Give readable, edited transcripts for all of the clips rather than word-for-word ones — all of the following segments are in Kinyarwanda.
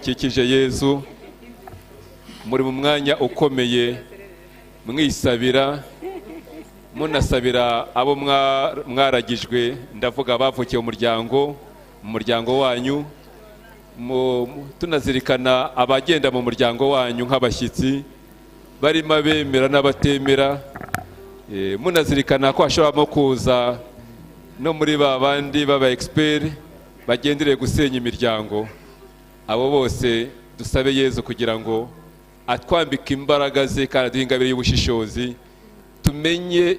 Mukikije Yezu, muri mu mwanya ukomeye, mwisabira, munasabira abo mwaragijwe. Ndavuga abavukiye mu muryango wanyu, tunazirikana abagenda mu muryango wanyu nk'abashyitsi, barimo abemera n'abatemera. Munazirikana ko hashobora kuza no muri ba bandi b'aba experts bagendereye gusenya imiryango. Abo bose dusabe Yezu kugira ngo atwambike imbaraga ze kandi aduhe ingabire y'ubushishozi, tumenye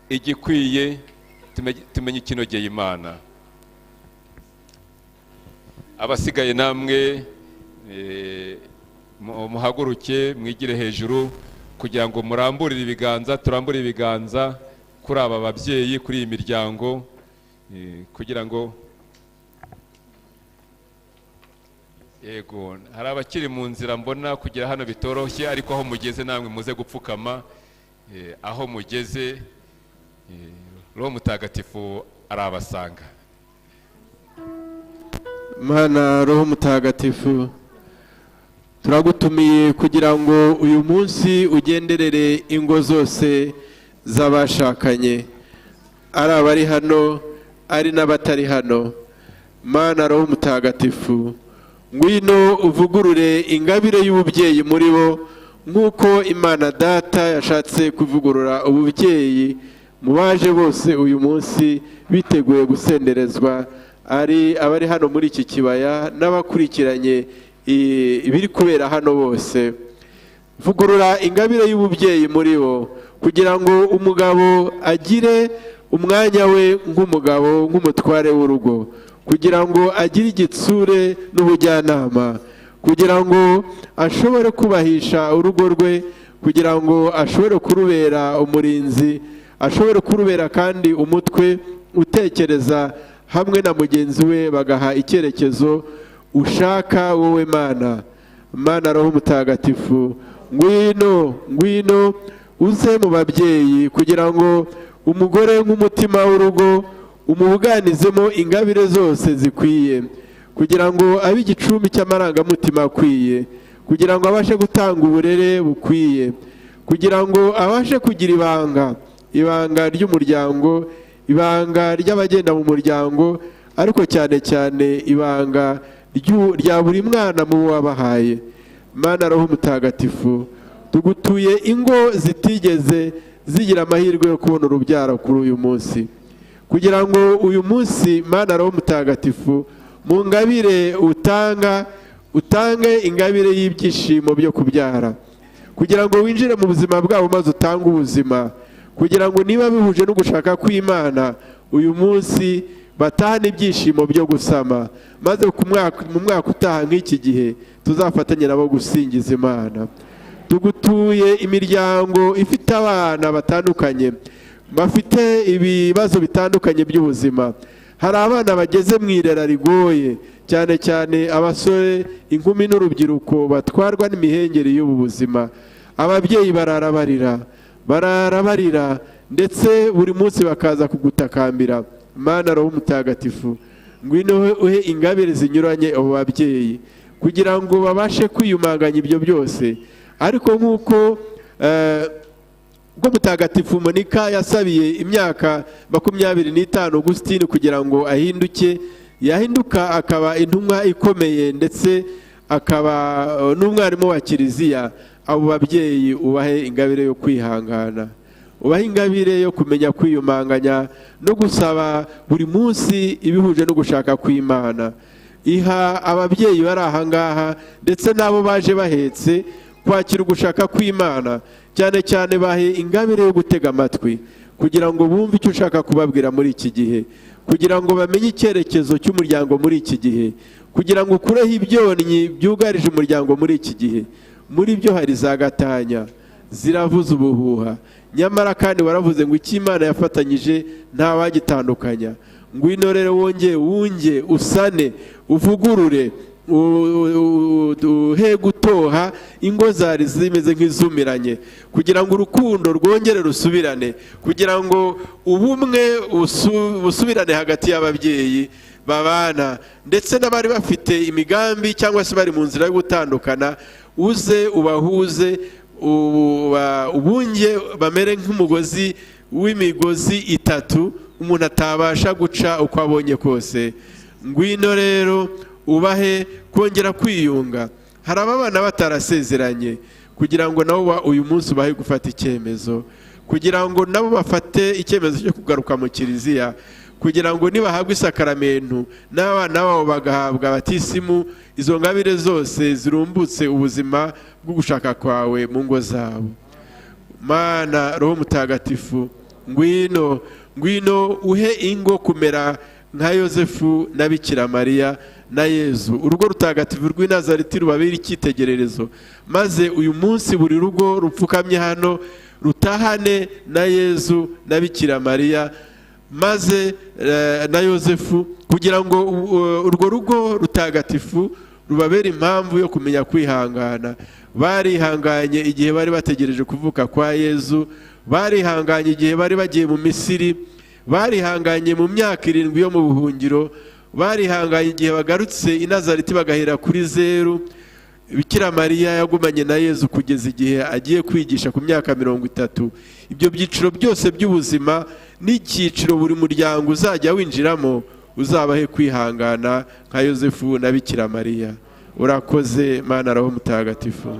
igikwiye, tumenye ikinogeye Imana. Abasigaye namwe muhaguruke, mwigire hejuru kugira ngo muramburire ibiganza, turambure ibiganza kuri aba babyeyi, kuri iyi miryango, kugira ngo, yego, hari abakiri mu nzira, mbona kugera hano bitoroshye, ariko aho mugeze namwe muze gupfukama. Aho mugeze, Roho Mutagatifu arabasanga. Mana Roho Mutagatifu, turagutumiye kugira ngo uyu munsi ugenderere ingo zose z'abashakanye, ari abari hano, ari n'abatari hano. Mana Roho Mutagatifu, ngwino uvugurure ingabire y'ububyeyi muri bo, nk'uko Imana Data yashatse kuvugurura ububyeyi mu baje bose uyu munsi biteguye gusenderezwa, ari abari hano muri iki kibaya n'abakurikiranye ibiri kubera hano bose. Vugurura ingabire y'ububyeyi muri bo, kugira ngo umugabo agire umwanya we nk'umugabo, nk'umutware w'urugo, kugira ngo agire igitsure n'ubujyanama, kugira ngo ashobore kubahisha urugo rwe, kugira ngo ashobore kurubera umurinzi, ashobore kurubera kandi umutwe utekereza hamwe na mugenzi we, bagaha icyerekezo ushaka wowe Mana. Mana Roho Mutagatifu, ngwino, ngwino uze mu babyeyi, kugira ngo umugore nk'umutima w'urugo umubuganizemo ingabire zose zikwiye, kugira ngo abe igicumbi cy'amarangamutima akwiye, kugira ngo abashe gutanga uburere bukwiye, kugira ngo abashe kugira ibanga, ibanga ry'umuryango, ibanga ry'abagenda mu muryango, ariko cyane cyane ibanga rya buri mwana mu wabahaye. Mana Roho Mutagatifu, tugutuye ingo zitigeze zigira amahirwe yo kubona urubyaro kuri uyu munsi, kugira ngo uyu munsi, Mana Roho Mutagatifu, mu ngabire utanga, utange ingabire y'ibyishimo byo kubyara, kugira ngo winjire mu buzima bwabo maze utange ubuzima, kugira ngo niba bihuje no gushaka kw'Imana uyu munsi batahane ibyishimo byo gusama, maze mu mwaka utaha nk'iki gihe tuzafatanye nabo gusingiza Imana. Tugutuye imiryango ifite abana batandukanye, bafite ibibazo bitandukanye by'ubuzima. Hari abana bageze mu irera rigoye, cyane cyane abasore, inkumi n'urubyiruko batwarwa n'imihengeri y'ubu buzima. Ababyeyi barara barira, barara barira, ndetse buri munsi bakaza kugutakambira. Mana Roho Mutagatifu, ngwino uhe ingabire zinyuranye abo babyeyi, kugira ngo babashe kwiyumanganya ibyo byose. Ariko nk'uko ubwo Mutagatifu Monika yasabiye imyaka 25 Augustine kugira ngo ahinduke, yahinduka akaba intumwa ikomeye ndetse akaba n'umwarimu wa Kiliziya, abo babyeyi ubahe ingabire yo kwihangana, ubahe ingabire yo kumenya kwiyumanganya no gusaba buri munsi ibihuje no gushaka kw'Imana. Iha ababyeyi bari aha ngaha ndetse n'abo baje bahetse kwakira ugushaka kw'Imana, cyane cyane bahe ingabire yo gutega amatwi kugira ngo bumve icyo ushaka kubabwira muri iki gihe, kugira ngo bamenye icyerekezo cy'umuryango muri iki gihe, kugira ngo ukureho ibyonnyi byugarije umuryango muri iki gihe. Muri byo hari za gatanya ziravuza ubuhuha, nyamara kandi waravuze ngo icyo Imana yafatanyije ntawagitandukanya. Ngwino rero wongeye wunge, usane, uvugurure, uhe gutoha ingo zari zimeze nk'izumiranye, kugira ngo urukundo rwongere rusubirane, kugira ngo ubumwe busubirane hagati y'ababyeyi. Babana ndetse n'abari bafite imigambi cyangwa se bari mu nzira yo gutandukana, uze ubahuze, ubunge bamere nk'umugozi w'imigozi itatu umuntu atabasha guca uko abonye kose. Ngwino rero ubahe kongera kwiyunga. Hari ababana batarasezeranye, kugira ngo nabo uyu munsi ubahe gufata icyemezo, kugira ngo nabo bafate icyemezo cyo kugaruka mu kiliziya, kugira ngo nibahabwa isakaramentu n'abana babo bagahabwa batisimu, izo ngabire zose zirumbutse ubuzima bwo gushaka kwawe mu ngo zabo. Mana Roho Mutagatifu, ngwino, ngwino uhe ingo kumera nka Yozefu na Bikira Mariya na Yezu. Urugo rutagatifu rw'i Nazareti rubabere icyitegererezo, maze uyu munsi buri rugo rupfukamye hano rutahane na Yezu na Bikira Mariya maze na Yozefu, kugira ngo urwo rugo rutagatifu rubabere impamvu yo kumenya kwihangana. Barihanganye igihe bari bategereje kuvuka kwa Yezu, barihanganye igihe bari bagiye mu Misiri, barihanganye mu myaka 7 yo mu buhungiro, barihanganye igihe bagarutse i Nazareti bagahera kuri zeru. Bikira Mariya yagumanye na Yezu kugeza igihe agiye kwigisha ku myaka 30. Ibyo byiciro byose by'ubuzima n'icyiciro buri muryango uzajya winjiramo, uzabahe kwihangana nka Yozefu na Bikira Mariya. Urakoze Mana Roho Mutagatifu.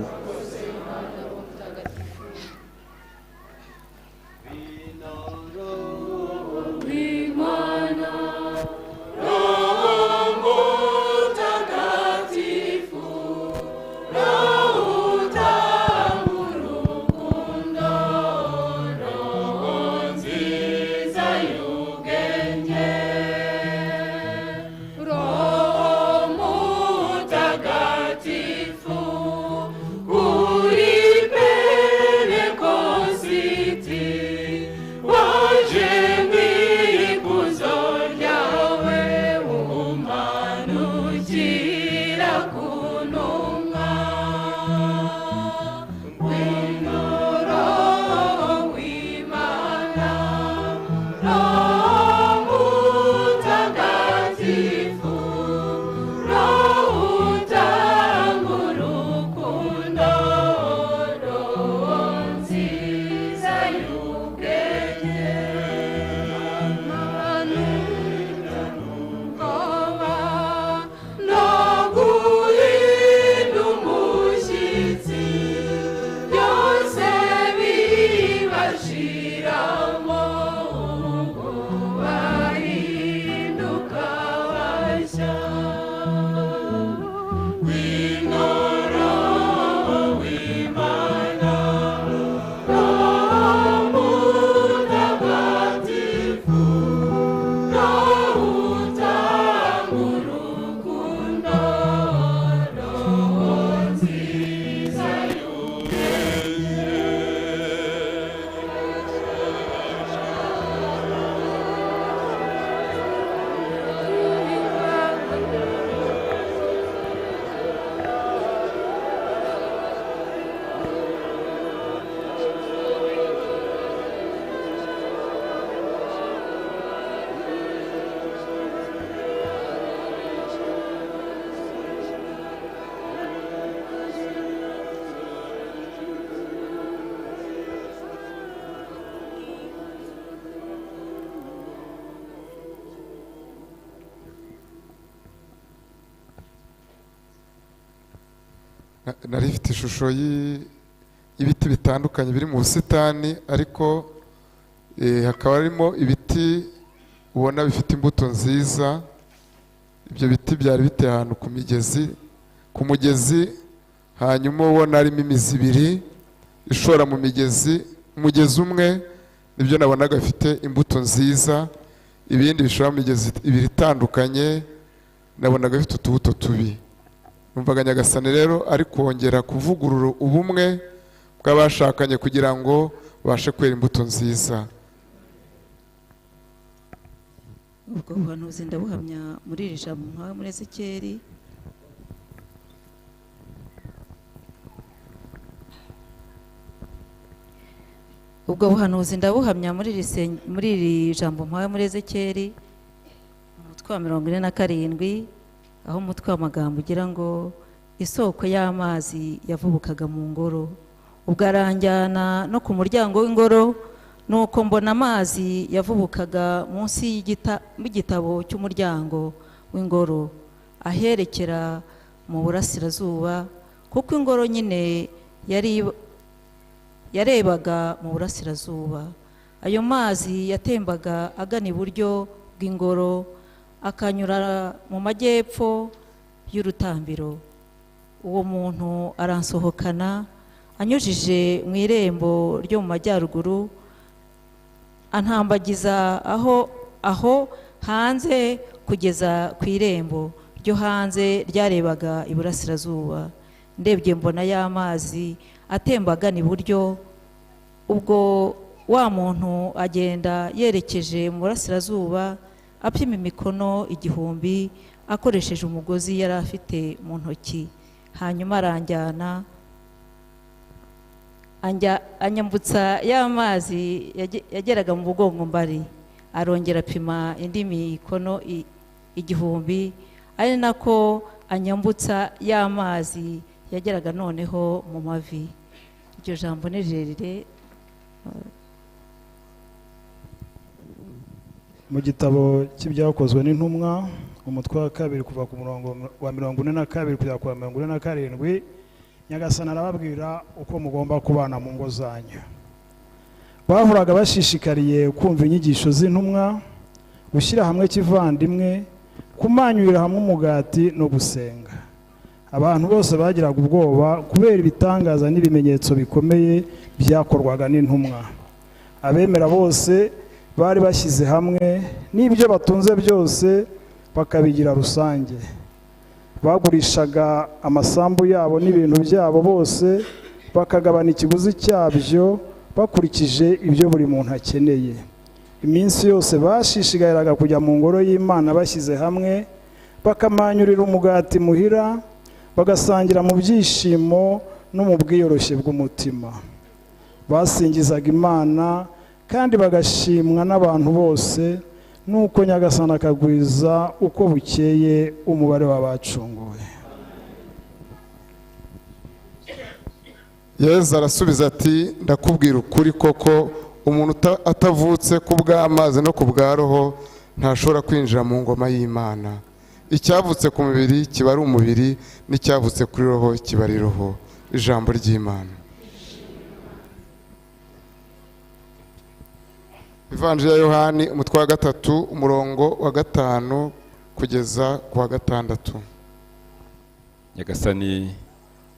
Nari ifite ishusho y'ibiti bitandukanye biri mu busitani, ariko hakaba harimo ibiti ubona bifite imbuto nziza. Ibyo biti byari biteye ahantu ku migezi, ku mugezi, hanyuma ubona harimo imizi ibiri ishora mu migezi. Umugezi umwe nibyo nabonaga bifite imbuto nziza, ibindi bishora mu migezi ibiri itandukanye nabonaga bifite utubuto tubi. Numvaga Nyagasani rero ari kongera kuvugurura ubumwe bw'abashakanye kugira ngo babashe kwera imbuto nziza. Ubwo buhanuzi ndabuhamya muri iri jambo mpawe muri Ezekiyeli. Ubwo buhanuzi ndabuhamya muri iri jambo mpawe muri Ezekiyeli umutwe Umutwe wa 47, aho umutwe w'amagambo ugira ngo isoko y'amazi yavubukaga mu ngoro. Ubwo aranjyana no ku muryango w'ingoro, nuko mbona amazi yavubukaga munsi y'igitabo cy'umuryango w'ingoro aherekera mu burasirazuba, kuko ingoro nyine yari yarebaga mu burasirazuba. Ayo mazi yatembaga agana iburyo bw'ingoro, akanyura mu majyepfo y'urutambiro. Uwo muntu aransohokana anyujije mu irembo ryo mu majyaruguru, antambagiza aho hanze kugeza ku irembo ryo hanze ryarebaga iburasirazuba. Ndebye mbona y'amazi atemba agana iburyo. Ubwo wa muntu agenda yerekeje mu burasirazuba, apima imikono 1000 akoresheje umugozi yari afite mu ntoki. Hanyuma aranjyana anyambutsa y'amazi yageraga mu bugongo mbari, arongera apima indi mikono 1000, ari nako anyambutsa y'amazi yageraga noneho mu mavi. Iryo jambo ni rirerire. Mu gitabo cy'ibyakozwe n'intumwa, umutwe wa 2 kuva ku murongo wa 42 kugera ku wa 47, Nyagasani arababwira uko mugomba kubana mu ngo zanyu. Bahoraga bashishikariye kumva inyigisho z'intumwa, gushyira hamwe kivandimwe, kumanyurira hamwe umugati no gusenga. Abantu bose bagiraga ubwoba kubera ibitangaza n'ibimenyetso bikomeye byakorwaga n'intumwa. Abemera bose bari bashyize hamwe, n'ibyo batunze byose bakabigira rusange. Bagurishaga amasambu yabo n'ibintu byabo bose, bakagabana ikiguzi cyabyo bakurikije ibyo buri muntu akeneye. Iminsi yose bashishikariraga kujya mu ngoro y'Imana bashyize hamwe, bakamanyurira umugati muhira, bagasangira mu byishimo no mu bwiyoroshye bw'umutima. Basingizaga Imana kandi bagashimwa n'abantu bose, nuko Nyagasani akagwiza uko bukeye umubare w'abacunguwe. Yezu arasubiza ati, ndakubwira ukuri koko, umuntu atavutse ku bw'amazi no ku bwa roho ntashobora kwinjira mu ngoma y'Imana. Icyavutse ku mubiri kiba ari umubiri, n'icyavutse kuri roho kiba ari roho. Ijambo ry'Imana. Ivanjiri ya Yohani umutwe wa 3 umurongo wa 5 kugeza ku wa 6. Nyagasani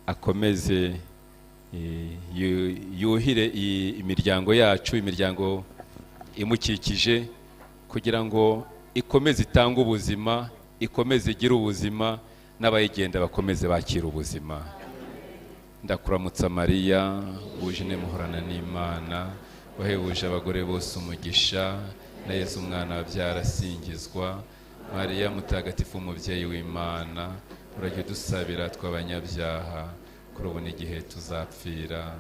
akomeze yuhire imiryango yacu, imiryango imukikije, kugira ngo ikomeze itange ubuzima, ikomeze igire ubuzima, n'abayigenda bakomeze bakira ubuzima. Ndakuramutsa Mariya, wuje muhorana n'Imana, wahebuje abagore bose umugisha, na Yezu umwana wabyara asingizwa. Mariya mutagatifu umubyeyi w'Imana, urajye udusabira tw'abanyabyaha, kuri ubu n'igihe tuzapfira.